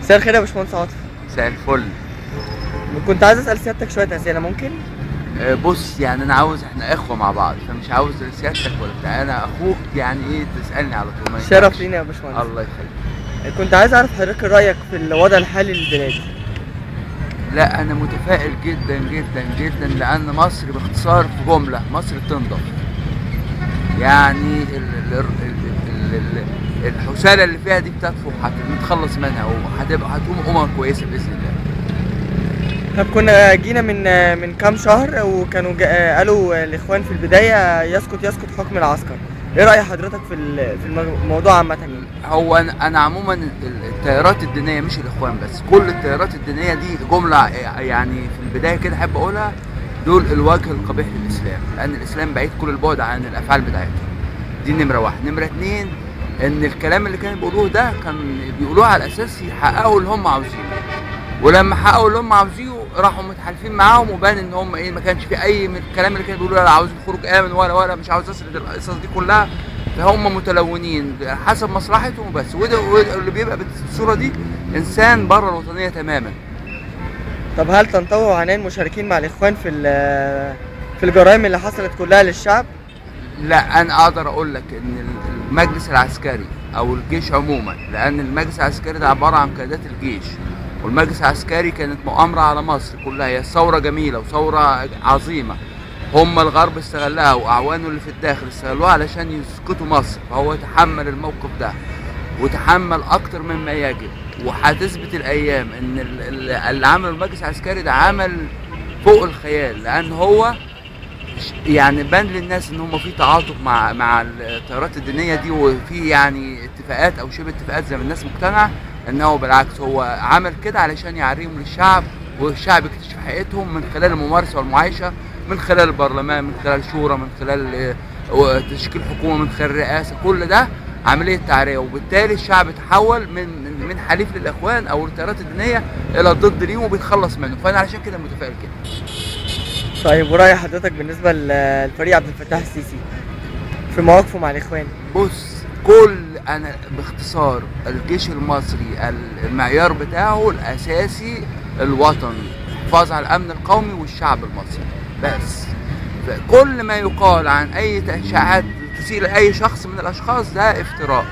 مساء الخير يا باشمهندس عاطف. مساء الفل. كنت عايز اسال سيادتك شوية اسئلة، ممكن؟ بص، يعني انا عاوز، احنا اخوه مع بعض، فمش عاوز سيادتك ولا بتاع، انا اخوك، يعني ايه تسالني على طول. شرف لينا يا باشمهندس. الله يخليك. كنت عايز اعرف حضرتك رايك في الوضع الحالي للبلاد. لا، انا متفائل جدا جدا جدا، لان مصر باختصار في جملة، مصر بتنضف. يعني الحساله اللي فيها دي بتطفو، هنتخلص منها وهتبقى هتقوم امم كويسة باذن الله. طب كنا جينا من كام شهر وكانوا قالوا الاخوان في البداية يسقط حكم العسكر، ايه راي حضرتك في الموضوع عامة؟ هو انا عموما التيارات الدينية، مش الاخوان بس، كل التيارات الدينية دي جملة يعني في البداية كده احب اقولها، دول الوجه القبيح للاسلام، لان الاسلام بعيد كل البعد عن الافعال بتاعتهم. دي نمره واحد. نمره اتنين، ان الكلام اللي كانوا بيقولوه ده كان بيقولوه على اساس يحققوا اللي هم عاوزينه، ولما حققوا اللي هم عاوزينه راحوا متحالفين معاهم، وبان ان هم ايه، ما كانش في اي من الكلام اللي كانوا بيقولوه، لا عاوزين خروج امن ولا مش عاوز اسرد القصص دي كلها، فهم متلونين حسب مصلحتهم وبس. وده اللي بيبقى بالصورة دي انسان بره الوطنية تماما. طب هل تنطوي وعنان مشاركين مع الاخوان في الجرائم اللي حصلت كلها للشعب؟ لا، انا اقدر اقول لك ان المجلس العسكري او الجيش عموما، لان المجلس العسكري ده عبارة عن قيادات الجيش، والمجلس العسكري كانت مؤامرة على مصر كلها، هي ثورة جميلة وثوره عظيمة، هم الغرب استغلها واعوانه اللي في الداخل استغلوها علشان يسقطوا مصر، فهو تحمل الموقف ده وتحمل اكتر مما يجب، وهتثبت الايام ان اللي عمله المجلس العسكري ده عمل فوق الخيال، لان هو يعني بان للناس ان هم في تعاطف مع التيارات الدينية دي، وفي يعني اتفاقات او شبه اتفاقات زي ما الناس مقتنعة، ان هو بالعكس هو عمل كده علشان يعريهم للشعب، والشعب يكتشف حقيقتهم من خلال الممارسة والمعايشه، من خلال البرلمان، من خلال شورى، من خلال تشكيل حكومة، من خلال رئاسة، كل ده عملية تعريه، وبالتالي الشعب تحول من حليف للاخوان او التيارات الدينية الى ضد ليهم وبيتخلص منه، فانا علشان كده متفائل كده. طيب ورأي حضرتك بالنسبة للفريق عبد الفتاح السيسي في مواقفه مع الإخوان؟ بص، أنا باختصار الجيش المصري المعيار بتاعه الأساسي الوطن، الحفاظ على الأمن القومي والشعب المصري بس. كل ما يقال عن أي إشاعات تسيء لأي شخص من الأشخاص ده افتراء،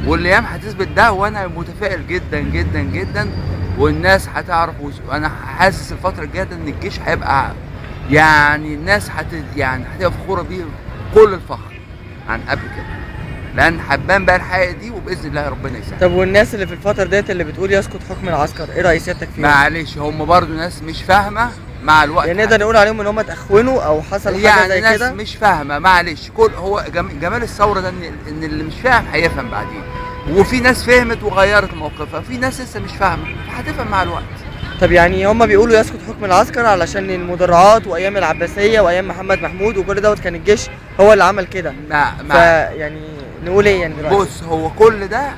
والأيام هتثبت ده، وأنا متفائل جدا جدا جدا، والناس هتعرف، وأنا حاسس الفترة الجاية إن الجيش هيبقى يعني الناس يعني هتبقى فخورة بيه كل الفخر عن قبل كده، لان حبان بقى الحقيقة دي، وباذن الله ربنا يسهل. طب والناس اللي في الفترة ديت اللي بتقول يسقط حكم العسكر، ايه راي سيادتك فيهم؟ معلش، هم برضو ناس مش فاهمه مع الوقت، يعني نقدر نقول عليهم ان هم اتخونوا او حصل حاجة يعني زي كده؟ ناس مش فاهمه، معلش. كل هو جمال الثورة ده ان اللي مش فاهم هيفهم بعدين، وفي ناس فهمت وغيرت موقفها، في ناس لسه مش فاهمه هتفهم مع الوقت. طب يعني هم بيقولوا يسقط حكم العسكر علشان المدرعات وايام العباسية وايام محمد محمود وكل دوت كان الجيش هو اللي عمل كده. يعني نقول ايه يعني دلوقتي؟ بص، هو كل ده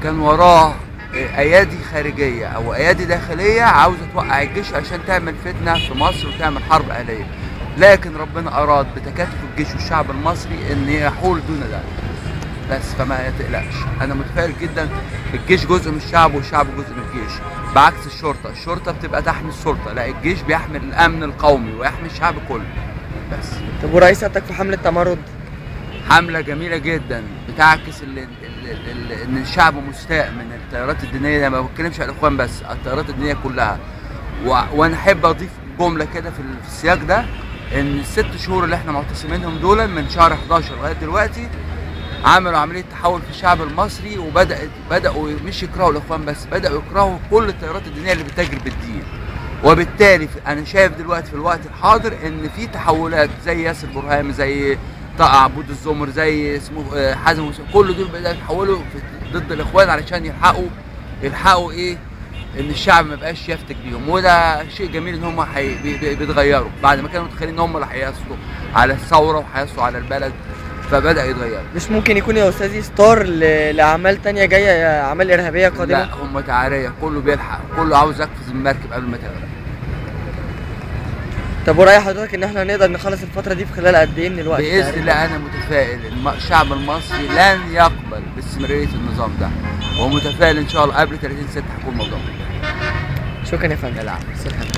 كان وراه ايادي خارجية او ايادي داخلية عاوزه توقع الجيش عشان تعمل فتنة في مصر وتعمل حرب اهليه، لكن ربنا اراد بتكاتف الجيش والشعب المصري ان يحول دون ده بس، فما تقلقش، انا متفائل جدا. الجيش جزء من الشعب والشعب جزء من الجيش، بعكس الشرطة، الشرطة بتبقى تحمي السلطة، لا الجيش بيحمي الامن القومي ويحمي الشعب كله بس. طب ورأي سيادتك في حمله تمرد؟ حمله جميلة جدا، بتعكس ان الشعب مستاء من التيارات الدينية، انا ما بتكلمش على الاخوان بس، على التيارات الدينية كلها. وانا احب اضيف جملة كده في السياق ده، ان الست شهور اللي احنا معتصمينهم دول من شهر 11 لغاية دلوقتي عملوا عملية تحول في الشعب المصري، وبداوا مش يكرهوا الاخوان بس، بداوا يكرهوا كل التيارات الدينية اللي بتجري بالدين. وبالتالي انا شايف دلوقتي في الوقت الحاضر ان في تحولات زي ياسر برهام، زي طه عبود الزمر، زي اسمه حازم، كل دول بداوا يتحولوا ضد الاخوان علشان يلحقوا ايه، ان الشعب ما بقاش يفتك بيهم، وده شيء جميل ان هم بيتغيروا بعد ما كانوا متخيلين ان هم اللي هيصلوا على الثورة وهيصلوا على البلد، فبدأ يتغير. مش ممكن يكون يا استاذي ستار لاعمال تانية جاية، اعمال ارهابية قادمة؟ لا، هم تعاريه، كله بيلحق، كله عاوز يقفز المركب قبل ما تغرق. طب ورأي حضرتك ان احنا نقدر نخلص الفترة دي في خلال قد ايه من الوقت؟ باذن الله انا متفائل، الشعب المصري لن يقبل باستمراريه النظام ده، ومتفائل ان شاء الله قبل 30/6 هكون موضوع. شكرا يا فندم. العفو. شكرا.